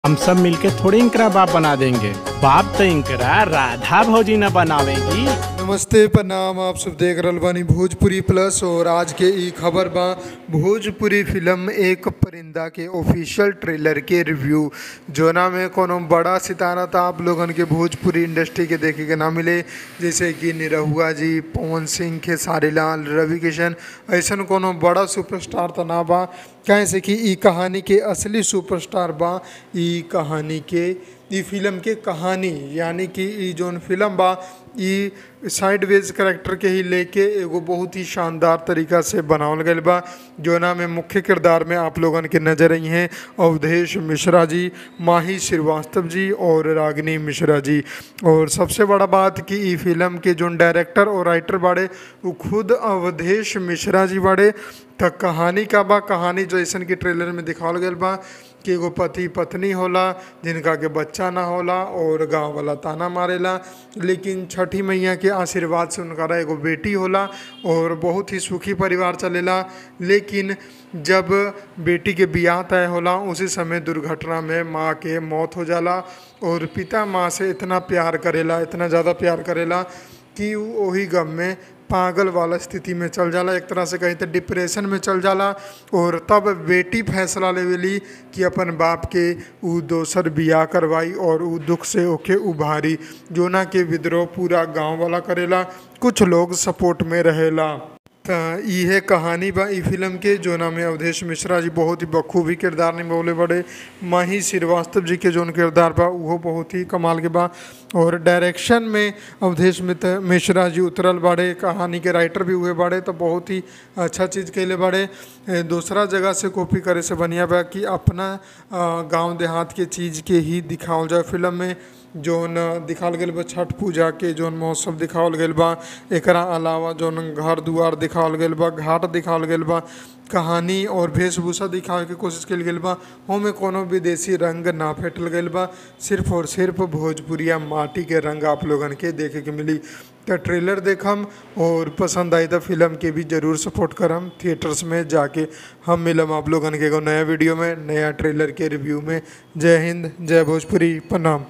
हम सब मिलके थोड़ी इनकरा बाप बना देंगे। बाप तो इनकरा राधा भौजी न बनावेगी। नमस्ते, प्रणाम। आप सब देख रहल बानी भोजपुरी प्लस और आज के ई खबर बा भोजपुरी फिल्म एक परिंदा के ऑफिशियल ट्रेलर के रिव्यू, जोना में कोनो बड़ा सितारा था आप लोगन के भोजपुरी इंडस्ट्री के देखे के ना मिले, जैसे कि निरहुआ जी, पवन सिंह, खेसारी लाल, रवि किशन, ऐसा कोनो बड़ा सुपरस्टार तो ना बा। कैसे कि ई कहानी के असली सुपरस्टार बा ई कहानी के ई फिल्म के कहानी, यानी कि ई जोन फिल्म बा ई साइडवेज करैक्टर के ही लेके एगो बहुत ही शानदार तरीका से बनावल गइल बा, जोना में मुख्य किरदार में आप लोगन के नजर आई हैं अवधेश मिश्रा जी, माही श्रीवास्तव जी और रागिनी मिश्रा जी। और सबसे बड़ा बात कि ई फिल्म के जोन डायरेक्टर और राइटर बाड़े वो खुद अवधेश मिश्रा जी बाड़े। त कहानी का बा, कहानी जैसन कि ट्रेलर में दिखावल गइल बा कि एगो पति पत्नी होला जिनका के बच्चा ना होला और गांव वाला ताना मारेला, लेकिन छठी मैया के आशीर्वाद से उनका एगो बेटी होला और बहुत ही सुखी परिवार चलेला। लेकिन जब बेटी के बियाह तय होला उसी समय दुर्घटना में माँ के मौत हो जाला और पिता माँ से इतना प्यार करेला, इतना ज़्यादा प्यार करेला कि वही गम में पागल वाला स्थिति में चल जाला, एक तरह से कहीं तो डिप्रेशन में चल जाला। और तब बेटी फैसला लेवेली कि अपन बाप के ऊ दोसर बियाह करवाई और ऊ दुख से ओके उभारी, जोना के विद्रोह पूरा गांव वाला करेला, कुछ लोग सपोर्ट में रहेला। त इहे कहानी बा ई फिल्म के, जोना में अवधेश मिश्रा जी बहुत ही बखूबी किरदार निभौले बड़े, माही श्रीवास्तव जी के जोन किरदार बा उहो बहुत ही कमाल के बा और डायरेक्शन में अवधेश मिश्रा जी उतरल बाड़े, कहानी के राइटर भी हुए बाड़े, तो बहुत ही अच्छा चीज़ कैले बाड़े। दूसरा जगह से कॉपी करे से बढ़िया बा कि अपना गाँव देहात के चीज़ के ही दिखावल जाए फिल्म में। जोन दिखावल गइल बा छठ पूजा के जोन महोत्सव दिखावल गइल बा, एकरा अलावा जोन घर दुआर दिखावल गइल बा, घाट दिखावल गइल बा, कहानी और वेशभूषा दिखावे के कोशिश कइल गइल बा, ओमे कोनो विदेशी रंग ना फेंटल गइल बा, सिर्फ और सिर्फ भोजपुरिया माटी के रंग आप लोगन के देखे के मिली। तो ट्रेलर देखम और पसंद आई तो फिल्म के भी ज़रूर सपोर्ट करम थिएटर्स में जाके। हम मिलम आप लोगन के एगो नया वीडियो में नया ट्रेलर के रिव्यू में। जय हिंद, जय भोजपुरी, प्रणाम।